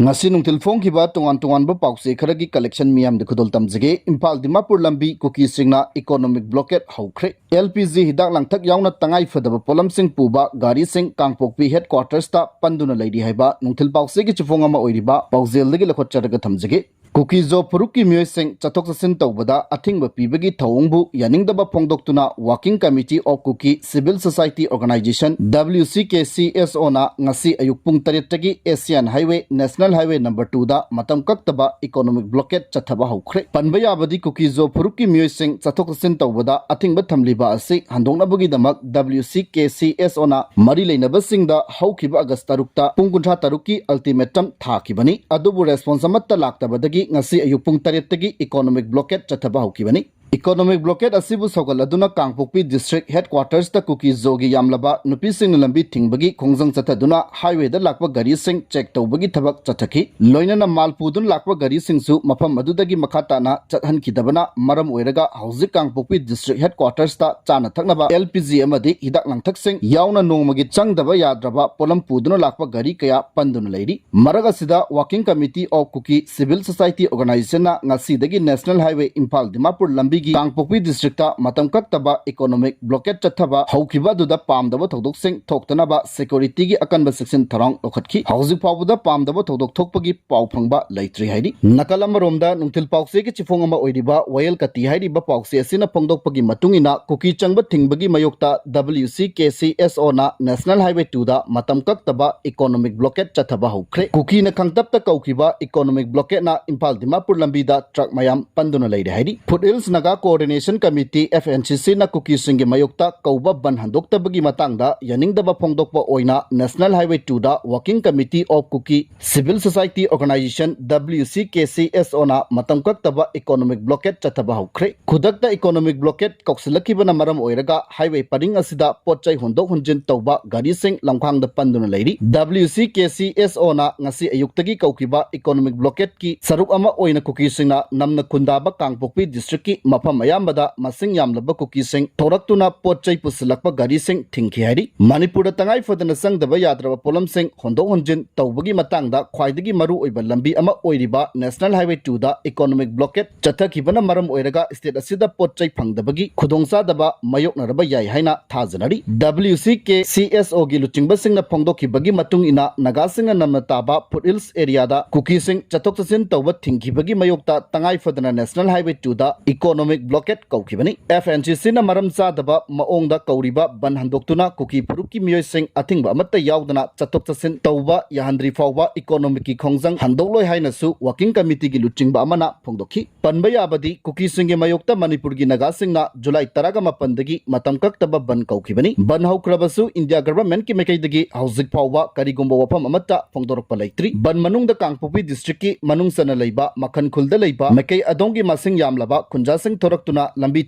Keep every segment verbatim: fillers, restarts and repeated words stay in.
ꯉꯁꯤ ꯅꯨꯡꯊꯤꯜ ꯐꯣꯡꯈꯤꯕ ꯇꯣꯉꯥꯟ ꯇꯣꯉꯥꯟꯕ ꯄꯥꯎꯆꯦ ꯈꯔꯒꯤ collection ꯃꯤꯌꯥꯝꯗ ꯈꯨꯗꯣꯜ ꯇꯝꯖꯒꯦ꯫ ꯏꯝꯐꯥꯜ ꯗꯤꯃꯥꯄꯨꯔ ꯂꯝꯕꯤ ꯀꯨꯀꯤꯁꯤꯡꯅ economic blockade ꯍꯧꯈ꯭ꯔꯦ꯫ L P G ꯍꯤꯗꯥꯛ ꯂꯥꯡꯊꯛ ꯌꯥꯎꯅ ꯇꯉꯥꯏ ꯐꯗꯕ ꯄꯣꯠꯂꯝꯁꯤꯡ ꯄꯨꯕ ꯒꯥꯔꯤꯁꯤꯡ ꯀꯥꯡꯄꯣꯛꯄꯤ headquarters ꯇ ꯄꯟꯗꯨꯅ ꯂꯩꯔꯤ ꯍꯥꯏꯕ ꯅꯨꯡꯊꯤꯜ ꯄꯥꯎꯆꯦꯒꯤ ꯆꯤꯐꯣꯡ ꯑꯃ ꯑꯣꯏꯔꯤꯕ ꯄꯥꯎꯖꯦꯜꯗꯒꯤ ꯂꯧꯈꯠꯆꯔꯒ ꯊꯝꯖꯒꯦ꯫ ꯀꯨꯀꯤ-ꯖꯣ ꯐꯨꯔꯨꯞꯀꯤ ꯃꯤꯑꯣꯏꯁꯤꯡ ꯆꯠꯊꯣꯛ ꯆꯠꯁꯤꯟ ꯇꯧꯕꯗ ꯑꯊꯤꯡꯕ ꯄꯤꯕꯒꯤ ꯊꯧꯑꯣꯡꯕꯨ ꯌꯥꯅꯤꯡꯗꯕ ꯐꯣꯡꯗꯣꯛꯇꯨꯅ Working Committee of Kuki Civil Society Organization, W C K C S O ꯅ ꯉꯁꯤ ꯑꯌꯨꯛ ꯄꯨꯡ ꯇꯔꯦꯠꯇꯒꯤ Asian Highway, National Highway number two ꯗ ꯃꯇꯝ ꯀꯛꯇꯕ economic blockade ꯆꯠꯊꯕ ꯍꯧꯈ꯭ꯔꯦ꯫ ꯄꯟꯕ ꯌꯥꯕꯗꯤ, ꯀꯨꯀꯤ-ꯖꯣ ꯐꯨꯔꯨꯞꯀꯤ ꯃꯤꯑꯣꯏꯁꯤꯡ ꯆꯠꯊꯣꯛ ꯆꯠꯁꯤꯟ ꯇꯧꯕꯗ ꯑꯊꯤꯡꯕ ꯊꯝꯂꯤꯕ ꯑꯁꯤ ꯍꯟꯗꯣꯛꯅꯕꯒꯤꯗꯃꯛ W C K C S O ꯅ ꯃꯔꯤ ꯂꯩꯅꯕꯁꯤꯡꯗ ꯍꯧꯈꯤꯕ ꯑꯥꯒꯁ ꯇꯔꯨꯛꯇ ꯄꯨꯡ ꯀꯨꯟꯊ꯭ꯔꯥ ꯇꯔꯨꯛꯀꯤ ultimatum ꯊꯥꯈꯤꯕꯅꯤ꯫ ꯑꯗꯨꯕꯨ response ꯑꯃꯠꯇ ꯂꯥꯛꯇꯕꯗꯒꯤ ꯉꯁꯤ ꯑꯌꯨꯛ ꯄꯨꯡ ꯇꯔꯦꯠꯇꯒꯤ economic blockade ꯆꯠꯊꯕ ꯍꯧꯈꯤꯕꯅꯤ꯫ Economic blockade ꯑꯁꯤꯕꯨ ꯁꯧꯒꯠꯂꯗꯨꯅ ꯀꯥꯡꯄꯣꯛꯄꯤ district headquarters ꯇ ꯀꯨꯀꯤ-ꯖꯣꯒꯤ ꯌꯥꯝꯂꯕ ꯅꯨꯄꯤꯁꯤꯡꯅ ꯂꯝꯕꯤ ꯊꯤꯡꯕꯒꯤ ꯈꯣꯡꯖꯪ ꯆꯠꯊꯗꯨꯅ highway ꯗ ꯂꯥꯛꯄ ꯒꯥꯔꯤꯁꯤꯡ check ꯇꯧꯕꯒꯤ ꯊꯕꯛ ꯆꯠꯊꯈꯤ꯫ ꯂꯣꯏꯅꯅ ꯃꯥꯜ ꯄꯨꯗꯨꯅ ꯂꯥꯛꯄ ꯒꯥꯔꯤꯁꯤꯡꯁꯨ ꯃꯐꯝ ꯑꯗꯨꯗꯒꯤ ꯃꯈꯥ ꯇꯥꯅ ꯆꯠꯍꯟꯈꯤꯗꯕꯅ ꯃꯔꯝ ꯑꯣꯏꯔꯒ ꯍꯧꯖꯤꯛ ꯀꯥꯡꯄꯣꯛꯄꯤ district headquarters ꯇ ꯆꯥꯅ ꯊꯛꯅꯕ L P G ꯑꯃꯗꯤ ꯍꯤꯗꯥꯛ ꯂꯥꯡꯊꯛꯁꯤꯡ ꯌꯥꯎꯅ ꯅꯣꯡꯃꯒꯤ ꯆꯪꯗꯕ ꯌꯥꯗ꯭ꯔꯕ ꯄꯣꯠꯂꯝ ꯄꯨꯗꯨꯅ ꯂꯥꯛꯄ ꯒꯥꯔꯤ ꯀꯌꯥ ꯄꯟꯗꯨꯅ ꯂꯩꯔꯤ꯫ ꯃꯔꯛ ꯑꯁꯤꯗ Working Committee of Kuki Civil Society Organization ꯅ ꯉꯁꯤꯗꯒꯤ National Highway ꯏꯝꯐꯥꯜ ꯗꯤꯃꯥꯄꯨꯔ ꯂꯝꯕꯤꯒꯤ ꯀꯥꯡꯄꯣꯛꯄꯤ district ꯇ ꯃꯇꯝ ꯀꯛꯇꯕ economic blockade ꯆꯠꯊꯕ ꯍꯧꯈꯤꯕ ꯑꯗꯨꯗ ꯄꯥꯝꯗꯕ ꯊꯧꯗꯣꯛꯁꯤꯡ ꯊꯣꯛꯇꯅꯕ security ꯒꯤ ꯑꯀꯟꯕ ꯆꯦꯛꯁꯤꯟ ꯊꯧꯔꯥꯡ ꯂꯧꯈꯠꯈꯤ꯫ ꯍꯧꯖꯤꯛ ꯐꯥꯎꯕꯗ ꯄꯥꯝꯗꯕ ꯊꯧꯗꯣꯛ ꯊꯣꯛꯄꯒꯤ ꯄꯥꯎ ꯐꯪꯕ ꯂꯩꯇ꯭ꯔꯤ ꯍꯥꯏꯔꯤ꯫ ꯅꯥꯀꯜ ꯑꯃꯔꯣꯝꯗ ꯅꯨꯡꯊꯤꯜ ꯄꯥꯎꯆꯦꯒꯤ ꯆꯤꯐꯣꯡ ꯑꯃ ꯑꯣꯏꯔꯤꯕ ꯋꯥꯌꯦꯜ ꯀꯥꯇꯤ ꯍꯥꯏꯔꯤꯕ ꯄꯥꯎꯆꯦ ꯑꯁꯤꯅ ꯐꯣꯡꯗꯣꯛꯄꯒꯤ ꯃꯇꯨꯡ ꯏꯟꯅ, ꯀꯨꯀꯤ ꯆꯪꯕ ꯊꯤꯡꯕꯒꯤ ꯃꯥꯌꯣꯛꯇ W C K C S O ꯅ National Highway two ꯗ ꯃꯇꯝ ꯀꯛꯇꯕ economic blockade ꯆꯠꯊꯕ ꯍꯧꯈ꯭ꯔꯦ꯫ ꯀꯨꯀꯤꯅ ꯈꯪꯇꯞꯇ ꯀꯧꯈꯤꯕ economic blockade ꯅ ꯏꯝꯐꯥꯜ ꯗꯤꯃꯥꯄꯨꯔ ꯂꯝꯕꯤꯗ truck ꯃꯌꯥꯝ ꯄꯟꯗꯨꯅ ꯂꯩꯔꯦ ꯍꯥꯏꯔꯤ꯫ Foothills Naga Coordination Committee, F N C C ꯅ ꯀꯨꯀꯤꯁꯤꯡꯒꯤ ꯃꯥꯌꯣꯛꯇ ꯀꯧꯕ ꯕꯟ ꯍꯟꯗꯣꯛꯇꯕꯒꯤ ꯃꯇꯥꯡꯗ ꯌꯥꯅꯤꯡꯗꯕ ꯐꯣꯡꯗꯣꯛꯄ ꯑꯣꯏꯅ National Highway two the Working Committee of Kuki Civil Society Organization, W C K C S O ꯅ ꯃꯇꯝ ꯀꯛꯇꯕ economic blockade ꯆꯠꯊꯕ ꯍꯧꯈ꯭ꯔꯦ꯫ ꯈꯨꯗꯛꯇ economic blockade ꯀꯧꯁꯤꯜꯂꯛꯈꯤꯕꯅ ꯃꯔꯝ ꯑꯣꯏꯔꯒ highway ꯄꯔꯤꯡ ꯑꯁꯤꯗ ꯄꯣꯠ ꯆꯩ ꯍꯣꯟꯗꯣꯛ ꯍꯣꯟꯖꯤꯟ ꯇꯧꯕ ꯒꯥꯔꯤꯁꯤꯡ ꯂꯝꯈꯥꯡꯗ ꯄꯟꯗꯨꯅ ꯂꯩꯔꯤ꯫ W C K C S O ꯅ ꯉꯁꯤ ꯑꯌꯨꯛꯇꯒꯤ ꯀꯧꯈꯤꯕ economic blockade ꯀꯤ ꯁꯔꯨꯛ ꯑꯃ ꯑꯣꯏꯅ ꯀꯨꯀꯤꯁꯤꯡꯅ ꯅꯝꯅ ꯈꯨꯟꯗꯥꯕ ꯀꯥꯡꯄꯣꯛꯄꯤ district ꯀꯤ ꯃꯐꯝ ꯑꯌꯥꯝꯕꯗ ꯃꯁꯤꯡ ꯌꯥꯝꯂꯕ ꯀꯨꯀꯤꯁꯤꯡ ꯊꯣꯔꯛꯇꯨꯅ ꯄꯣꯠ ꯆꯩ ꯄꯨꯁꯤꯜꯂꯛꯄ ꯒꯥꯔꯤꯁꯤꯡ ꯊꯤꯡꯈꯤ ꯍꯥꯏꯔꯤ꯫ ꯃꯅꯤꯄꯨꯔꯗ ꯇꯉꯥꯏ ꯐꯗꯅ ꯆꯪꯗꯕ ꯌꯥꯗ꯭ꯔꯕ ꯄꯣꯠꯂꯝꯁꯤꯡ ꯍꯣꯟꯗꯣꯛ ꯍꯣꯟꯖꯤꯟ ꯇꯧꯕꯒꯤ ꯃꯇꯥꯡꯗ ꯈ꯭ꯋꯥꯏꯗꯒꯤ ꯃꯔꯨ ꯑꯣꯏꯕ ꯂꯝꯕꯤ ꯑꯃ ꯑꯣꯏꯔꯤꯕ National Highway two ꯗ economic blockade ꯆꯠꯊꯈꯤꯕꯅ ꯃꯔꯝ ꯑꯣꯏꯔꯒ state ꯑꯁꯤꯗ ꯄꯣꯠ ꯆꯩ ꯐꯪꯗꯕꯒꯤ ꯈꯨꯗꯣꯡꯆꯥꯗꯕ ꯃꯥꯌꯣꯛꯅꯔꯕ ꯌꯥꯏ ꯍꯥꯏꯅ ꯊꯥꯖꯅꯔꯤ꯫ W C K C S O ꯒꯤ ꯂꯨꯆꯤꯡꯕꯁꯤꯡꯅ ꯐꯣꯡꯗꯣꯛꯈꯤꯕꯒꯤ ꯃꯇꯨꯡ ꯏꯟꯅ, ꯅꯥꯒꯥꯁꯤꯡꯅ ꯅꯝꯅ ꯇꯥꯕ foothill area ꯗ ꯀꯨꯀꯤꯁꯤꯡ ꯆꯠꯊꯣꯛ ꯆꯠꯁꯤꯟ ꯇꯧꯕ ꯊꯤꯡꯈꯤꯕꯒꯤ ꯃꯥꯌꯣꯛꯇ ꯇꯉꯥꯏ ꯐꯗꯅ National Highway two ꯗ economic blockade ꯀꯧꯈꯤꯕꯅꯤ꯫ F N C C ꯅ ꯃꯔꯝ ꯆꯥꯗꯕ ꯃꯑꯣꯡꯗ ꯀꯧꯔꯤꯕ ꯕꯟ ꯍꯟꯗꯣꯛꯇꯨꯅ ꯀꯨꯀꯤ ꯐꯨꯔꯨꯞꯀꯤ ꯃꯤꯑꯣꯏꯁꯤꯡ ꯑꯊꯤꯡꯕ ꯑꯃꯠꯇ ꯌꯥꯎꯗꯅ ꯆꯠꯊꯣꯛ ꯆꯠꯁꯤꯟ ꯇꯧꯕ ꯌꯥꯍꯟꯗ꯭ꯔꯤ ꯐꯥꯎꯕ economic ꯀꯤ ꯈꯣꯡꯖꯪ ꯍꯟꯗꯣꯛꯂꯣꯏ ꯍꯥꯏꯅꯁꯨ working committee ꯒꯤ ꯂꯨꯆꯤꯡꯕ ꯑꯃꯅ ꯐꯣꯡꯗꯣꯛꯈꯤ꯫ ꯄꯟꯕ ꯌꯥꯕꯗꯤ, ꯀꯨꯀꯤꯁꯤꯡꯒꯤ ꯃꯥꯌꯣꯛꯇ ꯃꯅꯤꯄꯨꯔꯒꯤ ꯅꯥꯒꯥꯁꯤꯡꯅ ꯖꯨꯂꯥꯏ ꯇꯔꯥꯃꯥꯄꯟꯗꯒꯤ ꯃꯇꯝ ꯀꯛꯇꯕ ꯕꯟ ꯀꯧꯈꯤꯕꯅꯤ꯫ ꯕꯟ ꯍꯧꯈ꯭ꯔꯕꯁꯨ, ꯏꯟꯗꯤꯌꯥ ꯒꯚꯔꯟꯃꯦꯟꯠꯀꯤ ꯃꯥꯏꯀꯩꯗꯒꯤ ꯍꯧꯖꯤꯛ ꯐꯥꯎꯕ ꯀꯔꯤꯒꯨꯝꯕ ꯋꯥꯐꯝ ꯑꯃꯠꯇ ꯐꯣꯡꯗꯣꯔꯛꯄ ꯂꯩꯇ꯭ꯔꯤ꯫ ꯕꯟ ꯃꯅꯨꯡꯗ ꯀꯥꯡꯄꯣꯛꯄꯤ ꯗꯤꯁꯇ꯭ꯔꯤꯛꯀꯤ ꯃꯅꯨꯡ ꯆꯟꯅ ꯂꯩꯕ ꯃꯈꯟ ꯈꯨꯜꯗ ꯂꯩꯕ ꯃꯥꯏꯀꯩ ꯑꯗꯣꯝꯒꯤ ꯃꯁꯤꯡ ꯌꯥꯝꯂꯕ ꯈꯨꯟꯖꯥꯁꯤꯡ ꯊꯣꯔꯛꯇꯨꯅ ꯂꯝꯕꯤ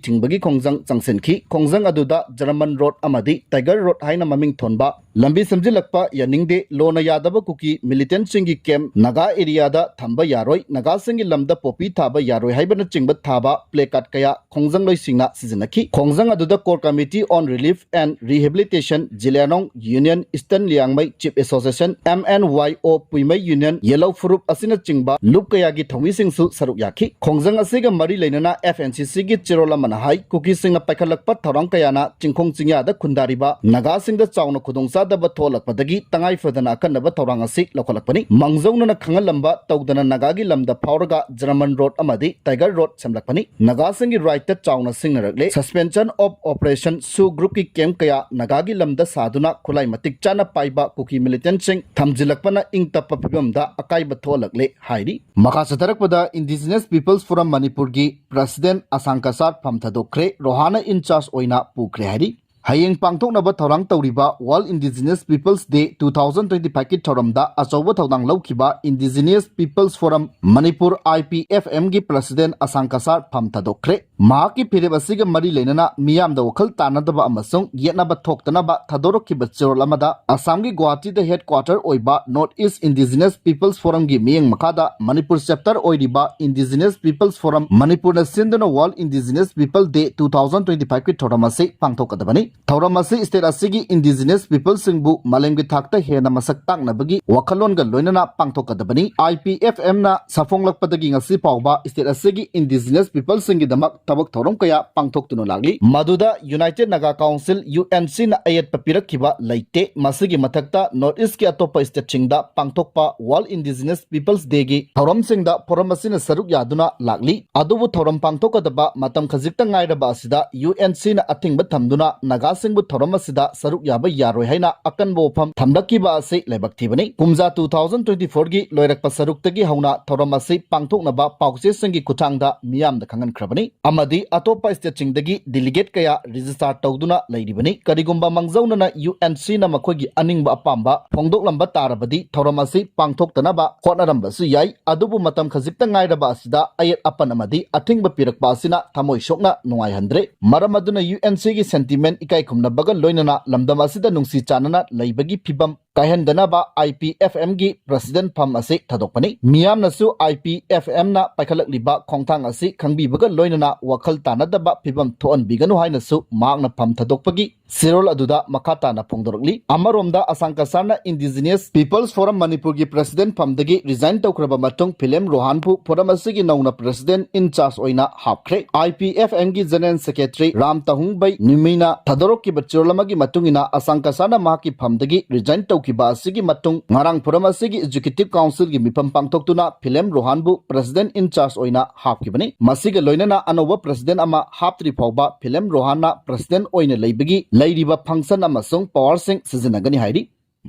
ꯊꯤꯡꯕꯒꯤ ꯈꯣꯡꯖꯪ ꯆꯪꯁꯤꯟꯈꯤ꯫ ꯈꯣꯡꯖꯪ ꯑꯗꯨꯗ ꯖꯔꯃꯟ ꯔꯣꯗ ꯑꯃꯗꯤ ꯇꯥꯏꯒꯔ ꯔꯣꯗ ꯍꯥꯏꯅ ꯃꯃꯤꯡ ꯊꯣꯟꯕ ꯂꯝꯕꯤ ꯁꯦꯝꯖꯤꯜꯂꯛꯄ ꯌꯥꯅꯤꯡꯗꯦ, ꯂꯣꯅ ꯌꯥꯗꯕ ꯀꯨꯀꯤ ꯃꯤꯂꯤꯇꯦꯟꯠꯁꯤꯡꯒꯤ ꯀꯦꯝꯞ ꯅꯥꯒꯥ ꯑꯦꯔꯤꯌꯥꯗ ꯊꯝꯕ ꯌꯥꯔꯣꯏ, ꯅꯥꯒꯥꯁꯤꯡꯒꯤ ꯂꯝꯗ ꯄꯣꯄꯤ ꯊꯥꯕ ꯌꯥꯔꯣꯏ ꯍꯥꯏꯕꯅꯆꯤꯡꯕ ꯊꯥꯕ placard ꯀꯌꯥ ꯈꯣꯡꯖꯪꯂꯣꯏꯁꯤꯡꯅ ꯁꯤꯖꯤꯟꯅꯈꯤ꯫ ꯈꯣꯡꯖꯪ ꯑꯗꯨꯗ Core Committee on Relief and Rehabilitation, Zeliangrong Union, Eastern Liangmai Chief Association, M N Y O, Poimai Union, ꯌꯦꯜꯂꯧ ꯐꯨꯔꯨꯞ ꯑꯁꯤꯅꯆꯤꯡꯕ ꯂꯨꯞ ꯀꯌꯥꯒꯤ ꯊꯧꯃꯤꯁꯤꯡꯁꯨ ꯁꯔꯨꯛ ꯌꯥꯈꯤ꯫ ꯈꯣꯡꯖꯪ ꯑꯁꯤꯒ ꯃꯔꯤ ꯂꯩꯅꯅ F N C C ꯒꯤ ꯆꯦꯔꯣꯜ ꯑꯃꯅ ꯍꯥꯏ, ꯀꯨꯀꯤꯁꯤꯡꯅ ꯄꯥꯏꯈꯠꯂꯛꯄ ꯊꯧꯔꯥꯡ ꯀꯌꯥꯅ ꯆꯤꯡꯈꯣꯡ ꯆꯤꯡꯌꯥꯗ ꯈꯨꯟꯗꯥꯔꯤꯕ ꯅꯥꯒꯥꯁꯤꯡꯗ ꯆꯥꯎꯅ ꯈꯨꯗꯣꯡꯆꯥꯗꯕ ꯊꯣꯛꯍꯜꯂꯛꯄꯗꯒꯤ ꯇꯉꯥꯏ ꯐꯗꯅ ꯑꯀꯟꯅꯕ ꯊꯧꯔꯥꯡ ꯑꯁꯤ ꯂꯧꯈꯠꯂꯛꯄꯅꯤ꯫ ꯃꯥꯡꯖꯧꯅꯅ ꯈꯪꯍꯜꯂꯝꯕ ꯇꯧꯗꯅ ꯅꯥꯒꯥꯒꯤ ꯂꯝꯗ ꯐꯥꯎꯔꯒ ꯖꯔꯃꯟ ꯔꯣꯗ ꯑꯃꯗꯤ ꯇꯥꯏꯒꯔ ꯔꯣꯗ ꯁꯦꯝꯂꯛꯄꯅꯤ꯫ ꯅꯥꯒꯥꯁꯤꯡꯒꯤ ꯔꯥꯏꯠꯇ ꯆꯥꯎꯅ ꯁꯤꯡꯅꯔꯛꯂꯦ꯫ Suspension of Operation, SoO group ꯀꯤ ꯀꯦꯝꯞ ꯀꯌꯥ ꯅꯥꯒꯥꯒꯤ ꯂꯝꯗ ꯁꯥꯗꯨꯅ ꯈꯨꯠꯂꯥꯏ ꯃꯇꯤꯛ ꯆꯥꯅ ꯄꯥꯏꯕ ꯀꯨꯀꯤ ꯃꯤꯂꯤꯇꯦꯟꯠꯁꯤꯡ ꯊꯝꯖꯤꯜꯂꯛꯄꯅ ꯏꯪ ꯇꯞꯄ ꯐꯤꯕꯝꯗ ꯑꯀꯥꯏꯕ ꯊꯣꯛꯍꯜꯂꯛꯂꯦ ꯍꯥꯏꯔꯤ꯫ ꯃꯈꯥ ꯆꯠꯊꯔꯛꯄꯗ Indigenous Peoples Forum ꯃꯅꯤꯄꯨꯔꯒꯤ ꯄ꯭ꯔꯁꯤꯗꯦꯟꯠ ꯑꯁꯥꯡ ꯀꯁꯥꯔ ꯐꯝ ꯊꯥꯗꯣꯛꯈ꯭ꯔꯦ, ꯔꯣꯍꯥꯅ ꯏꯟ ꯆꯥꯔꯖ ꯑꯣꯏꯅ ꯄꯨꯈ꯭ꯔꯦ ꯍꯥꯏꯔꯤ꯫ ꯍꯌꯦꯡ ꯄꯥꯡꯊꯣꯛꯅꯕ ꯊꯧꯔꯥꯡ ꯇꯧꯔꯤꯕ World Indigenous Peoples Day two thousand twenty-five ꯀꯤ ꯊꯧꯔꯝꯗ ꯑꯆꯧꯕ ꯊꯧꯗꯥꯡ ꯂꯧꯈꯤꯕ Indigenous Peoples Forum Manipur, I P F M ꯒꯤ president ꯑꯁꯥꯡ ꯀꯁꯥꯔ ꯐꯝ ꯊꯥꯗꯣꯛꯈ꯭ꯔꯦ꯫ ꯃꯍꯥꯛꯀꯤ ꯐꯤꯔꯦꯞ ꯑꯁꯤꯒ ꯃꯔꯤ ꯂꯩꯅꯅ ꯃꯤꯌꯥꯝꯗ ꯋꯥꯈꯜ ꯇꯥꯅꯗꯕ ꯑꯃꯁꯨꯡ ꯌꯦꯠꯅꯕ ꯊꯣꯛꯇꯅꯕ ꯊꯥꯗꯣꯔꯛꯈꯤꯕ ꯆꯦꯔꯣꯜ ꯑꯃꯗ ꯑꯁꯥꯝꯒꯤ ꯒꯨꯋꯥꯍꯥꯇꯤꯗ headquarter ꯑꯣꯏꯕ North East Indigenous Peoples Forum ꯒꯤ ꯃꯤꯠꯌꯦꯡ ꯃꯈꯥꯗ ꯃꯅꯤꯄꯨꯔ chapter ꯑꯣꯏꯔꯤꯕ Indigenous Peoples Forum ꯃꯅꯤꯄꯨꯔꯅ ꯁꯤꯟꯗꯨꯅ World Indigenous People Day two thousand twenty-five ꯀꯤ ꯊꯧꯔꯝ ꯑꯁꯤ ꯄꯥꯡꯊꯣꯛꯀꯗꯕꯅꯤ꯫ ꯊꯧꯔꯝ ꯑꯁꯤ state ꯑꯁꯤꯒꯤ Indigenous Peoples ꯁꯤꯡꯕꯨ ꯃꯥꯂꯦꯝꯒꯤ ꯊꯥꯛꯇ ꯍꯦꯟꯅ ꯃꯁꯛ ꯇꯥꯛꯅꯕꯒꯤ ꯋꯥꯈꯜꯂꯣꯟꯒ ꯂꯣꯏꯅꯅ ꯄꯥꯡꯊꯣꯛꯀꯗꯕꯅꯤ꯫ I P F M ꯅ ꯁꯥꯐꯣꯡꯂꯛꯄꯗꯒꯤ ꯉꯁꯤ ꯐꯥꯎꯕ state ꯑꯁꯤꯒꯤ Indigenous Peoples ꯁꯤꯡꯒꯤꯗꯃꯛ ꯊꯕꯛ ꯊꯧꯔꯝ ꯀꯌꯥ ꯄꯥꯡꯊꯣꯛꯇꯨꯅ ꯂꯥꯛꯂꯤ꯫ ꯃꯗꯨꯗ United Naga Council, U N C ꯅ ꯑꯌꯦꯠꯄ ꯄꯤꯔꯛꯈꯤꯕ ꯂꯩꯇꯦ꯫ ꯃꯁꯤꯒꯤ ꯃꯊꯛꯇ North East ꯀꯤ ꯑꯇꯣꯞꯄ state ꯁꯤꯡꯗ ꯄꯥꯡꯊꯣꯛꯄ World Indigenous Peoples Day ꯒꯤ ꯊꯧꯔꯝꯁꯤꯡꯗ forum ꯑꯁꯤꯅ ꯁꯔꯨꯛ ꯌꯥꯗꯨꯅ ꯂꯥꯛꯂꯤ꯫ ꯑꯗꯨꯕꯨ ꯊꯧꯔꯝ ꯄꯥꯡꯊꯣꯛꯀꯗꯕ ꯃꯇꯝ ꯈꯖꯤꯛꯇ ꯉꯥꯏꯔꯕ ꯑꯁꯤꯗ U N C ꯅ ꯑꯊꯤꯡꯕ ꯊꯝꯗꯨꯅ ꯅꯥꯒꯥꯁꯤꯡꯕꯨ ꯊꯧꯔꯝ ꯑꯁꯤꯗ ꯁꯔꯨꯛ ꯌꯥꯕ ꯌꯥꯔꯣꯏ ꯍꯥꯏꯅ ꯑꯀꯟꯕ ꯋꯥꯐꯝ ꯊꯝꯂꯛꯈꯤꯕ ꯑꯁꯤ ꯂꯥꯏꯕꯛ ꯊꯤꯕꯅꯤ꯫ ꯀꯨꯝꯖꯥ two thousand twenty-four ꯒꯤ ꯂꯣꯏꯔꯛꯄ ꯁꯔꯨꯛꯇꯒꯤ ꯍꯧꯅ ꯊꯧꯔꯝ ꯑꯁꯤ ꯄꯥꯡꯊꯣꯛꯅꯕ ꯄꯥꯎꯆꯦꯁꯤꯡꯒꯤ ꯈꯨꯠꯊꯥꯡꯗ ꯃꯤꯌꯥꯝꯗ ꯈꯪꯍꯟꯈ꯭ꯔꯕꯅꯤ ꯑꯃꯗꯤ ꯑꯇꯣꯞꯄ state ꯁꯤꯡꯗꯒꯤ delegate ꯀꯌꯥ register ꯇꯧꯗꯨꯅ ꯂꯩꯔꯤꯕꯅꯤ꯫ ꯀꯔꯤꯒꯨꯝꯕ ꯃꯥꯡꯖꯧꯅꯅ U N C ꯅ ꯃꯈꯣꯏꯒꯤ ꯑꯅꯤꯡꯕ ꯑꯄꯥꯝꯕ ꯐꯣꯡꯗꯣꯛꯂꯝꯕ ꯇꯥꯔꯕꯗꯤ ꯊꯧꯔꯝ ꯑꯁꯤ ꯄꯥꯡꯊꯣꯛꯇꯅꯕ ꯍꯣꯠꯅꯔꯝꯕꯁꯨ ꯌꯥꯏ꯫ ꯑꯗꯨꯕꯨ ꯃꯇꯝ ꯈꯖꯤꯛꯇ ꯉꯥꯏꯔꯕ ꯑꯁꯤꯗ ꯑꯌꯦꯠ ꯑꯄꯟ ꯑꯃꯗꯤ ꯑꯊꯤꯡꯕ ꯄꯤꯔꯛꯄ ꯑꯁꯤꯅ ꯊꯃꯣꯏ ꯁꯣꯛꯅ ꯅꯨꯡꯉꯥꯏꯍꯟꯗ꯭ꯔꯦ꯫ ꯃꯔꯝ ꯑꯗꯨꯅ U N C ꯒꯤ sentiment ꯏꯀꯥꯏ ꯈꯨꯝꯅꯕꯒ ꯂꯣꯏꯅꯅ ꯂꯝꯗꯝ ꯑꯁꯤꯗ ꯅꯨꯡꯁꯤ ꯆꯥꯟꯅꯅ ꯂꯩꯕꯒꯤ ꯐꯤꯕꯝ ꯀꯥꯏꯍꯟꯗꯅꯕ I P F M ꯒꯤ president ꯐꯝ ꯑꯁꯤ ꯊꯥꯗꯣꯛꯄꯅꯤ꯫ ꯃꯤꯌꯥꯝꯅꯁꯨ I P F M ꯅ ꯄꯥꯏꯈꯠꯂꯛꯂꯤꯕ ꯈꯣꯡꯊꯥꯡ ꯑꯁꯤ ꯈꯪꯕꯤꯕꯒ ꯂꯣꯏꯅꯅ ꯋꯥꯈꯜ ꯇꯥꯅꯗꯕ ꯐꯤꯕꯝ ꯊꯣꯛꯍꯟꯕꯤꯒꯅꯨ ꯍꯥꯏꯅꯁꯨ ꯃꯍꯥꯛꯅ ꯐꯝ ꯊꯥꯗꯣꯛꯄꯒꯤ ꯆꯦꯔꯣꯜ ꯑꯗꯨꯗ ꯃꯈꯥ ꯇꯥꯅ ꯐꯣꯡꯗꯣꯔꯛꯂꯤ꯫ ꯑꯃꯔꯣꯝꯗ ꯑꯁꯥꯡ ꯀꯁꯥꯔꯅ Indigenous Peoples Forum ꯃꯅꯤꯄꯨꯔꯒꯤ president ꯐꯝꯗꯒꯤ resign ꯇꯧꯈ꯭ꯔꯕ ꯃꯇꯨꯡ ꯐꯤꯂꯦꯝ ꯔꯣꯍꯥꯟꯕꯨ forum ꯑꯁꯤꯒꯤ ꯅꯧꯅ president in charge ꯑꯣꯏꯅ ꯍꯥꯞꯈ꯭ꯔꯦ꯫ I P F M ꯒꯤ general secretary ꯔꯥꯝ ꯇꯍꯨꯡꯕꯩ ꯅꯤꯃꯤꯅ ꯊꯥꯗꯣꯔꯛꯈꯤꯕ ꯆꯦꯔꯣꯜ ꯑꯃꯒꯤ ꯃꯇꯨꯡ ꯏꯟꯅ ꯑꯁꯥꯡ ꯀꯁꯥꯔꯅ ꯃꯍꯥꯛꯀꯤ ꯐꯝꯗꯒꯤ resign ꯇꯧꯈꯤꯕ ꯑꯁꯤꯒꯤ ꯃꯇꯨꯡ ꯉꯔꯥꯡ forum ꯑꯁꯤꯒꯤ executive council ꯒꯤ ꯃꯤꯐꯝ ꯄꯥꯡꯊꯣꯛꯇꯨꯅ ꯐꯤꯂꯦꯝ ꯔꯣꯍꯥꯟꯕꯨ president in charge ꯑꯣꯏꯅ ꯍꯥꯞꯈꯤꯕꯅꯤ꯫ ꯃꯁꯤꯒ ꯂꯣꯏꯅꯅ ꯑꯅꯧꯕ president ꯑꯃ ꯍꯥꯞꯇ꯭ꯔꯤ ꯐꯥꯎꯕ ꯐꯤꯂꯦꯝ ꯔꯣꯍꯥꯟꯅ president ꯑꯣꯏꯅ ꯂꯩꯕꯒꯤ ꯂꯩꯔꯤꯕ function ꯑꯃꯁꯨꯡ power ꯁꯤꯡ ꯁꯤꯖꯤꯟꯅꯒꯅꯤ ꯍꯥꯏꯔꯤ꯫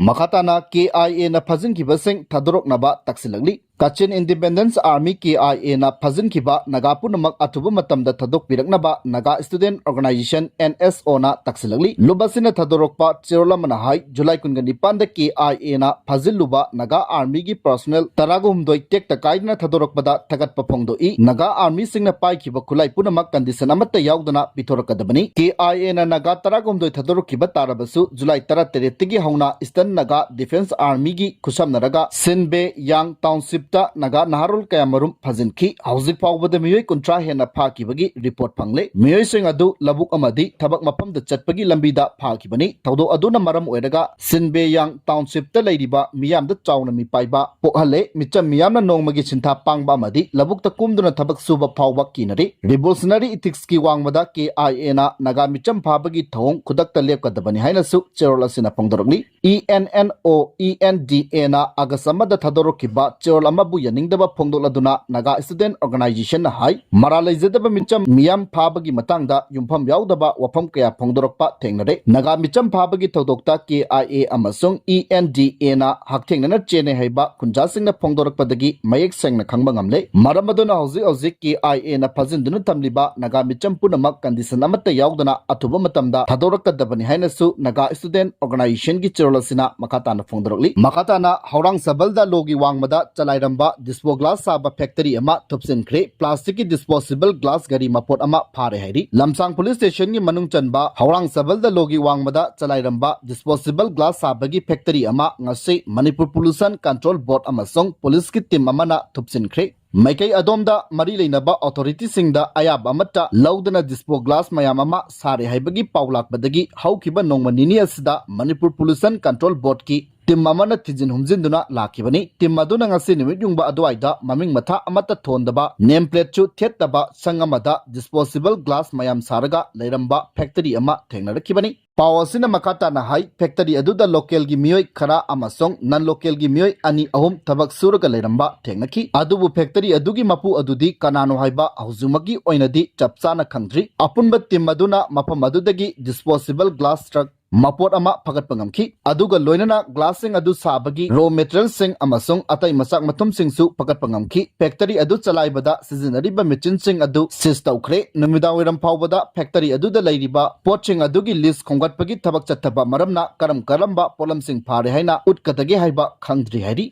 ꯃꯈꯥ ꯇꯥꯅ K I A ꯅ ꯐꯥꯖꯤꯟꯈꯤꯕꯁꯤꯡ ꯊꯥꯗꯣꯔꯛꯅꯕ ꯇꯛꯁꯤꯜꯂꯛꯂꯤ꯫ Kachin Independence Army, K I A ꯅ ꯐꯥꯖꯤꯟꯈꯤꯕ ꯅꯥꯒꯥ ꯄꯨꯝꯅꯃꯛ ꯑꯊꯨꯕ ꯃꯇꯝꯗ ꯊꯥꯗꯣꯛꯄꯤꯔꯛꯅꯕ Naga Student Organization, N S O ꯅ ꯇꯛꯁꯤꯜꯂꯛꯂꯤ꯫ ꯂꯨꯞ ꯑꯁꯤꯅ ꯊꯥꯗꯣꯔꯛꯄ ꯆꯦꯔꯣꯜ ꯑꯃꯅ ꯍꯥꯏ, ꯖꯨꯂꯥꯏ ꯀꯨꯟꯒ ꯅꯤꯄꯥꯟꯗ K I A ꯅ ꯐꯥꯖꯤꯜꯂꯨꯕ ꯅꯥꯒꯥ ꯑꯥꯔꯃꯤꯒꯤ ꯄꯔꯁꯣꯅꯦꯜ ꯇꯔꯥꯒ ꯍꯨꯝꯗꯣꯏ ꯇꯦꯛꯇ ꯀꯥꯏꯗꯅ ꯊꯥꯗꯣꯔꯛꯄꯗ ꯊꯥꯒꯠꯄ ꯐꯣꯡꯗꯣꯛꯏ꯫ ꯅꯥꯒꯥ ꯑꯥꯔꯃꯤꯁꯤꯡꯅ ꯄꯥꯏꯈꯤꯕ ꯈꯨꯠꯂꯥꯏ ꯄꯨꯝꯅꯃꯛ ꯀꯟꯗꯤꯁꯟ ꯑꯃꯠꯇ ꯌꯥꯎꯗꯅ ꯄꯤꯊꯣꯔꯛꯀꯗꯕꯅꯤ꯫ K I A ꯅ ꯅꯥꯒꯥ ꯇꯔꯥꯒ ꯍꯨꯝꯗꯣꯏ ꯊꯥꯗꯣꯔꯛꯈꯤꯕ ꯇꯥꯔꯕꯁꯨ, ꯖꯨꯂꯥꯏ ꯇꯔꯥꯇꯔꯦꯠꯇꯒꯤ ꯍꯧꯅ Eastern Naga Defence Army ꯒꯤ ꯈꯨꯠꯁꯝꯅꯔꯒ ꯁꯤꯟꯕꯦ ꯌꯥꯡ ꯇꯥꯎꯟꯁꯤꯞꯇ ꯅꯥꯒꯥ ꯅꯍꯥꯔꯣꯜ ꯀꯌꯥꯃꯔꯨꯝ ꯐꯥꯖꯤꯟꯈꯤ꯫ ꯍꯧꯖꯤꯛ ꯐꯥꯎꯕꯗ ꯃꯤꯑꯣꯏ ꯀꯨꯟꯊ꯭ꯔꯥ ꯍꯦꯟꯅ ꯐꯥꯈꯤꯕꯒꯤ ꯔꯤꯄꯣꯔꯠ ꯐꯪꯂꯦ꯫ ꯃꯤꯑꯣꯏꯁꯤꯡ ꯑꯗꯨ ꯂꯧꯕꯨꯛ ꯑꯃꯗꯤ ꯊꯕꯛ ꯃꯐꯝꯗ ꯆꯠꯄꯒꯤ ꯂꯝꯕꯤꯗ ꯐꯥꯈꯤꯕꯅꯤ꯫ ꯊꯧꯗꯣꯛ ꯑꯗꯨꯅ ꯃꯔꯝ ꯑꯣꯏꯔꯒ ꯁꯤꯟꯕꯦ ꯌꯥꯡ ꯇꯥꯎꯟꯁꯤꯞꯇ ꯂꯩꯔꯤꯕ ꯃꯤꯌꯥꯝꯗ ꯆꯥꯎꯅ ꯃꯤꯄꯥꯏꯕ ꯄꯣꯛꯍꯜꯂꯦ꯫ ꯃꯤꯆꯝ ꯃꯤꯌꯥꯝꯅ ꯅꯣꯡꯃꯒꯤ ꯁꯤꯟꯊꯥ ꯄꯥꯡꯕ ꯑꯃꯗꯤ ꯂꯧꯕꯨꯛꯇ ꯀꯨꯝꯗꯨꯅ ꯊꯕꯛ ꯁꯨꯕ ꯐꯥꯎꯕ ꯀꯤꯅꯔꯤ꯫ Revolutionary Ethics ꯀꯤ ꯋꯥꯡꯃꯗ K I A ꯅ ꯅꯥꯒꯥ ꯃꯤꯆꯝ ꯐꯥꯕꯒꯤ ꯊꯧꯑꯣꯡ ꯈꯨꯗꯛꯇ ꯂꯦꯞꯀꯗꯕꯅꯤ ꯍꯥꯏꯅꯁꯨ ꯆꯦꯔꯣꯜ ꯑꯁꯤꯅ ꯐꯣꯡꯗꯣꯔꯛꯂꯤ꯫ E N N O, E N D A ꯅ ꯑꯥꯒꯁ ꯑꯃꯗ ꯊꯥꯗꯣꯔꯛꯈꯤꯕ ꯆꯦꯔꯣꯜ ꯑꯃꯕꯨ ꯌꯥꯅꯤꯡꯗꯕ ꯐꯣꯡꯗꯣꯛꯂꯗꯨꯅ Naga Student Organization ꯅ ꯍꯥꯏ, ꯃꯔꯥꯜ ꯂꯩꯖꯗꯕ ꯃꯤꯆꯝ ꯃꯤꯌꯥꯝ ꯐꯥꯕꯒꯤ ꯃꯇꯥꯡꯗ ꯌꯨꯝꯐꯝ ꯌꯥꯎꯗꯕ ꯋꯥꯐꯝ ꯀꯌꯥ ꯐꯣꯡꯗꯣꯔꯛꯄ ꯊꯦꯡꯅꯔꯦ꯫ ꯅꯥꯒꯥ ꯃꯤꯆꯝ ꯐꯥꯕꯒꯤ ꯊꯧꯗꯣꯛꯇ K I A ꯑꯃꯁꯨꯡ E N D A ꯅ ꯍꯛꯊꯦꯡꯅꯅ ꯆꯦꯟꯅꯩ ꯍꯥꯏꯕ ꯈꯨꯟꯖꯥꯁꯤꯡꯅ ꯐꯣꯡꯗꯣꯔꯛꯄꯗꯒꯤ ꯃꯌꯦꯛ ꯁꯦꯡꯅ ꯈꯪꯕ ꯉꯝꯂꯦ꯫ ꯃꯔꯝ ꯑꯗꯨꯅ ꯍꯧꯖꯤꯛ ꯍꯧꯖꯤꯛ K I A ꯅ ꯐꯥꯖꯤꯟꯗꯨꯅ ꯊꯝꯂꯤꯕ ꯅꯥꯒꯥ ꯃꯤꯆꯝ ꯄꯨꯝꯅꯃꯛ ꯀꯟꯗꯤꯁꯟ ꯑꯃꯠꯇ ꯌꯥꯎꯗꯅ ꯑꯊꯨꯕ ꯃꯇꯝꯗ ꯊꯥꯗꯣꯔꯛꯀꯗꯕꯅꯤ ꯍꯥꯏꯅꯁꯨ Naga Student Organization ꯒꯤ ꯆꯦꯔꯣꯜ ꯑꯁꯤꯅ ꯃꯈꯥ ꯇꯥꯅ ꯐꯣꯡꯗꯣꯔꯛꯂꯤ꯫ ꯃꯈꯥ ꯇꯥꯅ ꯍꯧꯔꯥꯡ ꯁꯕꯜꯗ ꯂꯣꯒꯤ ꯋꯥꯡꯃꯗ ꯆꯂꯥꯏꯔꯝꯕ dispo glass ꯁꯥꯕ factory ꯑꯃ ꯊꯨꯞꯆꯤꯟꯈ꯭ꯔꯦ꯫ Plastic ꯀꯤ disposable glass ꯒꯥꯔꯤ ꯃꯄꯣꯠ ꯑꯃ ꯐꯥꯔꯦ ꯍꯥꯏꯔꯤ꯫ ꯂꯝꯁꯥꯡ police station ꯒꯤ ꯃꯅꯨꯡ ꯆꯟꯕ ꯍꯧꯔꯥꯡ ꯁꯕꯜꯗ ꯂꯣꯒꯤ ꯋꯥꯡꯃꯗ ꯆꯂꯥꯏꯔꯝꯕ disposable glass ꯁꯥꯕꯒꯤ factory ꯑꯃ ꯉꯁꯤ Manipur Pollution Control Board ꯑꯃꯁꯨꯡ police ꯀꯤ team ꯑꯃꯅ ꯊꯨꯞꯆꯤꯟꯈ꯭ꯔꯦ꯫ ꯃꯥꯏꯀꯩ ꯑꯗꯣꯝꯗ ꯃꯔꯤ ꯂꯩꯅꯕ authority ꯁꯤꯡꯗ ꯑꯌꯥꯕ ꯑꯃꯠꯇ ꯂꯧꯗꯅ dispo glass ꯃꯌꯥꯝ ꯑꯃ ꯁꯥꯔꯦ ꯍꯥꯏꯕꯒꯤ ꯄꯥꯎ ꯂꯥꯛꯄꯗꯒꯤ ꯍꯧꯈꯤꯕ ꯅꯣꯡꯃ ꯅꯤꯅꯤ ꯑꯁꯤꯗ Manipur Pollution Control Board ꯀꯤ team ꯑꯃꯅ ꯊꯤꯖꯤꯟ ꯍꯨꯝꯖꯤꯟꯗꯨꯅ ꯂꯥꯛꯈꯤꯕꯅꯤ꯫ Team ꯑꯗꯨꯅ ꯉꯁꯤ ꯅꯨꯃꯤꯠ ꯌꯨꯡꯕ ꯑꯗꯨꯋꯥꯏꯗ ꯃꯃꯤꯡ ꯃꯊꯥ ꯑꯃꯠꯇ ꯊꯣꯟꯗꯕ, name plate ꯁꯨ ꯊꯦꯠꯇꯕ ꯁꯪ ꯑꯃꯗ disposable glass ꯃꯌꯥꯝ ꯁꯥꯔꯒ ꯂꯩꯔꯝꯕ factory ꯑꯃ ꯊꯦꯡꯅꯔꯛꯈꯤꯕꯅꯤ꯫ ꯄꯥꯎ ꯑꯁꯤꯅ ꯃꯈꯥ ꯇꯥꯅ ꯍꯥꯏ, factory ꯑꯗꯨꯗ local ꯒꯤ ꯃꯤꯑꯣꯏ ꯈꯔ ꯑꯃꯁꯨꯡ non local ꯒꯤ ꯃꯤꯑꯣꯏ ꯑꯅꯤ ꯑꯍꯨꯝ ꯊꯕꯛ ꯁꯨꯔꯒ ꯂꯩꯔꯝꯕ ꯊꯦꯡꯅꯈꯤ꯫ ꯑꯗꯨꯕꯨ factory ꯑꯗꯨꯒꯤ ꯃꯄꯨ ꯑꯗꯨꯗꯤ ꯀꯅꯥꯅꯣ ꯍꯥꯏꯕ ꯍꯧꯖꯤꯛꯃꯛꯀꯤ ꯑꯣꯏꯅꯗꯤ ꯆꯞ ꯆꯥꯅ ꯈꯪꯗ꯭ꯔꯤ꯫ ꯑꯄꯨꯟꯕ team ꯑꯗꯨꯅ ꯃꯐꯝ ꯑꯗꯨꯗꯒꯤ disposable glass truck ꯃꯄꯣꯠ ꯑꯃ ꯐꯒꯠꯄ ꯉꯝꯈꯤ꯫ ꯑꯗꯨꯒ ꯂꯣꯏꯅꯅ ꯒ꯭ꯂꯥꯁꯁꯤꯡ ꯑꯗꯨ ꯁꯥꯕꯒꯤ ꯔꯣ ꯃꯦꯇꯔꯤꯌꯦꯜꯁꯤꯡ ꯑꯃꯁꯨꯡ ꯑꯇꯩ ꯃꯆꯥꯛ ꯃꯊꯨꯝꯁꯤꯡꯁꯨ ꯐꯒꯠꯄ ꯉꯝꯈꯤ꯫ ꯐꯦꯛꯇꯔꯤ ꯑꯗꯨ ꯆꯂꯥꯏꯕꯗ ꯁꯤꯖꯤꯟꯅꯔꯤꯕ ꯃꯦꯆꯤꯟꯁꯤꯡ ꯑꯗꯨ ꯁꯤꯖ ꯇꯧꯈ꯭ꯔꯦ꯫ ꯅꯨꯃꯤꯗꯥꯡꯋꯥꯏꯔꯝ ꯐꯥꯎꯕꯗ ꯐꯦꯛꯇꯔꯤ ꯑꯗꯨꯗ ꯂꯩꯔꯤꯕ ꯄꯣꯠꯁꯤꯡ ꯑꯗꯨꯒꯤ ꯂꯤꯁ ꯈꯣꯝꯒꯠꯄꯒꯤ ꯊꯕꯛ ꯆꯠꯊꯕ ꯃꯔꯝꯅ ꯀꯔꯝ ꯀꯔꯝꯕ ꯄꯣꯠꯂꯝꯁꯤꯡ ꯐꯥꯔꯦ ꯍꯥꯏꯅ ꯎꯠꯀꯗꯒꯦ ꯍꯥꯏꯕ ꯈꯪꯗ꯭ꯔꯤ ꯍꯥꯏꯔꯤ꯫